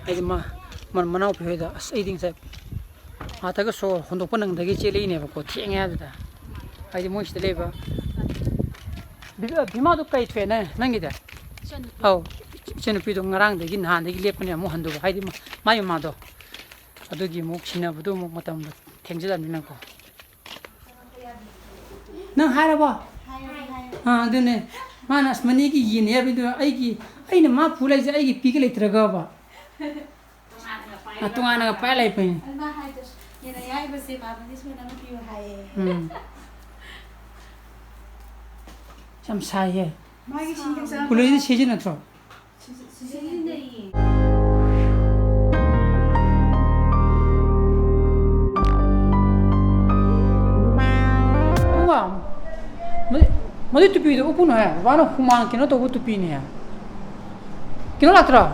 ꯍꯥꯏꯗꯤ ꯃꯥ, ꯃ-, ꯃꯅꯥꯎꯄꯤ ꯍꯣꯏꯗ, ꯑꯁ, ꯑꯩꯗꯤ ꯉꯁꯥꯏ ꯑꯥꯗꯒ ꯁꯣꯔ ꯍꯣꯟꯗꯣꯛꯄ ꯅꯪꯗꯒꯤ ꯆꯦꯜꯂꯛꯏꯅꯦꯕꯀꯣ, ꯊꯦꯡꯉꯦ ꯍꯥꯏꯗꯨꯗ꯫ ꯍꯥꯏꯗꯤ ꯃꯣꯏ ꯁꯤꯗ ꯂꯩꯕ꯫ ꯚꯤ-, ꯚꯤꯃꯥꯗꯣ ꯀꯩ ꯊꯣꯛꯑꯦ ꯅꯪ-, ꯅꯪꯒꯤꯗꯤ? ꯏꯆꯟꯅꯨꯄꯤ꯫ ꯑꯧ, ꯏꯆꯟꯅꯨꯄꯤꯗꯣ ꯉꯔꯥꯡꯗꯒꯤ, ꯅꯍꯥꯟꯗꯒꯤ ꯂꯦꯞꯄꯅꯦ ꯑꯃꯨꯛ ꯍꯟꯗꯨꯕ꯫ ꯍꯥꯏꯗꯤ ꯃ-, ꯃꯥꯏ ꯃꯃꯥꯗꯣ꯫ ꯑꯗꯨꯒꯤ ꯑꯃꯨꯛ ꯁꯤꯟꯅꯕꯗꯣ ꯑꯃꯨꯛ ꯃꯇꯝꯗꯣ ꯊꯦꯡꯖꯤꯜꯂꯕꯅꯤꯅꯀꯣ꯫ ꯅꯪ ꯍꯥꯏꯔꯕꯣ? ꯍꯥꯏꯔꯦ, ꯍꯥꯏꯔꯦ꯫ ꯑꯥ, ꯑꯗꯨꯅꯦ꯫ ꯃꯥꯅ ꯑꯁ ꯃꯅꯤꯒꯤ ꯌꯦꯟꯅꯤ ꯍꯥꯏꯕꯗꯨ ꯑꯩꯒꯤ, ꯑꯩꯅ ꯃꯥ ꯄꯨ ꯂꯩꯁꯦ ꯑꯩꯒꯤ ꯄꯤꯒ ꯂꯩꯇ꯭ꯔꯒꯕ? ꯑ, ꯇꯣꯉꯥꯟꯅꯒ ꯄꯥꯏ ꯂꯩ ꯐꯩ꯫ ꯑꯗꯨ ꯃꯥ ꯍꯥꯏꯗꯣ, ꯌꯦꯟꯅ ꯌꯥꯏꯕꯁꯦ ꯃꯥ ꯃꯅꯤ ꯁꯨꯃꯥꯏꯅ ꯑꯃ ꯄꯤꯌꯨ ꯍꯥꯏꯌꯦ꯫ ꯎꯝ꯫ ꯌꯥꯝ ꯁꯥꯏꯍꯦ꯫ ꯃꯥꯒꯤ ꯁꯤ ꯍꯦꯛ ꯆꯥꯔꯝꯕ ꯀꯨꯂꯔꯗꯤ ꯁꯤꯖꯤꯟꯅꯗ꯭ꯔꯣ? ꯁꯤꯖꯤꯟꯅꯩꯌꯦ꯫ ꯃꯗꯨ, ꯃꯗꯨ ꯇꯨꯄꯤꯗꯣ ꯎꯞꯄꯨꯅꯨ ꯍꯦ꯫ ꯕꯕꯥꯅ ꯍꯨꯃꯥꯡ ꯀꯩꯅꯣ ꯇꯧꯕ ꯇꯨꯄꯤꯅꯦ ꯍꯦ꯫ ꯀꯩꯅꯣ ꯂꯥꯛꯇ꯭ꯔꯣ?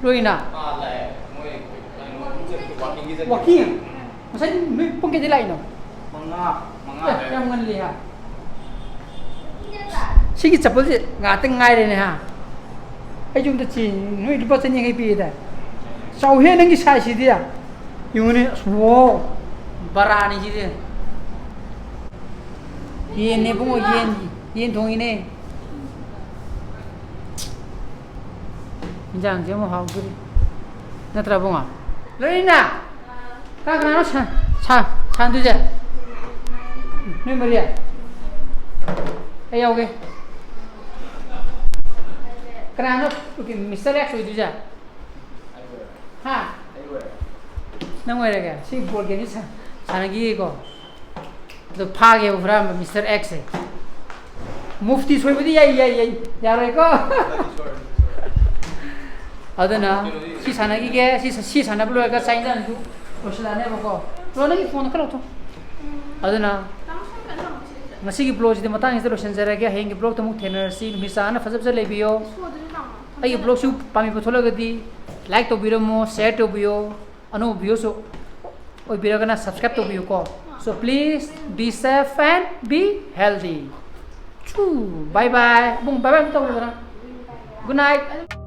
ꯂꯣꯏꯅ? ꯑꯥ, ꯂꯥꯛꯑꯦ꯫ ꯃꯣꯏ ꯋꯥꯀꯤꯡꯒꯤ ꯆꯠꯈꯤ꯫ ꯋꯥꯀꯤꯡ? ꯉꯁꯥꯏ ꯅꯣꯏ ꯄꯨꯡ ꯀꯌꯥꯗ ꯂꯥꯛꯏꯅꯣ? ꯃꯉꯥ, ꯃꯉꯥ ꯑꯦ, ꯍꯥꯏꯔꯦ꯫ ꯌꯥꯝ ꯉꯜꯂꯤ ꯍꯥ꯫ ꯁꯤꯒꯤ ꯆꯄꯜꯁꯦ ꯉꯥꯛꯇꯪ ꯉꯥꯏꯔꯦꯅꯦ ꯍꯥ꯫ ꯑꯩꯁꯨ ꯑꯝꯇ ꯆꯦꯟ-, ꯅꯣꯏ ꯂꯨꯄꯥ ꯆꯅꯤ ꯌꯥꯡꯈꯩ ꯄꯤꯌꯦꯗꯥꯏ? ꯆꯥꯎꯍꯦ ꯅꯪꯒꯤ size ꯁꯤꯗꯤ꯫ ꯌꯦꯡꯉꯨꯅꯦ, ꯑꯁ, ꯋꯥꯎ꯫ ꯕꯔꯥꯅꯤ ꯁꯤꯗꯤ꯫ ꯌꯦꯟꯅꯦ ꯏꯕꯨꯡꯉꯣ, ꯌꯦꯟ, ꯌꯦꯟ ꯊꯣꯡꯉꯤꯅꯦ꯫ ꯏꯟꯖꯥꯡꯁꯦ ꯑꯃꯨꯛ ꯍꯥꯎꯗꯣꯔꯤ꯫ ꯅꯠꯇ꯭ꯔꯥ ꯏꯕꯨꯡꯉꯣ? ꯂꯣꯏꯅ? ꯀꯅꯥ ꯀꯅꯥꯅꯣ ꯁꯥ-, ꯁꯥ-, ꯁꯥꯟꯅꯗꯣꯏꯁꯦ? ꯅꯣꯏ ꯃꯔꯤ? ꯑꯩ ꯌꯥꯎꯒꯦ꯫ ꯀꯅꯥꯅꯣ Mister X ꯑꯣꯏꯗꯣꯏꯁꯦ? ꯍꯥ? ꯅꯪ ꯑꯣꯏꯔꯒꯦ? ꯁꯤ board game ꯁꯤ ꯁꯥ-, ꯁꯥꯟꯅꯈꯤꯒꯦꯀꯣ꯫ ꯑꯗꯣ ꯐꯥꯒꯦꯕ ꯍꯨꯔꯥꯟꯕ Mister X ꯁꯦ꯫ Move ꯇꯤ ꯁꯣꯏꯕꯗꯤ ꯌꯥꯏ, ꯌꯥꯏ, ꯌꯥꯏ꯫ ꯌꯥꯔꯣꯏꯀꯣ? ꯑꯗꯨꯅ ꯁꯤ ꯁꯥꯟꯅꯈꯤꯒꯦ꯫ ꯁꯤ, ꯁꯤ ꯁꯥꯟꯅꯕ ꯂꯣꯏꯔꯒ ꯆꯥꯛ ꯏꯟꯖꯥꯡꯁꯨ ꯂꯣꯏꯁꯤꯜꯂꯛꯑꯅꯦꯕꯀꯣ꯫ ꯕ꯭ꯔꯣ, ꯅꯪꯒꯤ phone ꯈꯔ ꯂꯧꯊꯣꯛ꯫ ꯑꯗꯨꯅ ꯉꯁꯤꯒꯤ vlog ꯁꯤꯗꯤ ꯃꯇꯥꯡꯁꯤꯗ ꯂꯣꯏꯁꯤꯟꯖꯔꯒꯦ꯫ ꯍꯌꯦꯡꯒꯤ vlog ꯇ ꯑꯃꯨꯛ ꯊꯦꯡꯅꯔꯁꯤ꯫ ꯅꯨꯃꯤꯠ ꯆꯥꯅ ꯐꯖ ꯐꯖ ꯂꯩꯕꯤꯌꯣ꯫ ꯑꯩꯒꯤ vlog ꯁꯨ ꯄꯥꯝꯕꯤꯕ ꯊꯣꯛꯂꯒꯗꯤ like ꯇꯧꯕꯤꯔꯝꯃꯣ, share ꯇꯧꯕꯤꯌꯣ꯫ ꯑꯅꯧꯕ viewer ꯁꯨ ꯑꯣꯏꯕꯤꯔꯒꯅ subscribe ꯇꯧꯕꯤꯌꯨꯀꯣ꯫ So please be safe and be healthy. ꯆꯨ, bye bye꯫ ꯏꯕꯨꯡ, bye bye ꯑꯝꯇ ꯇꯧꯔꯨꯗꯅ꯫ Good night꯫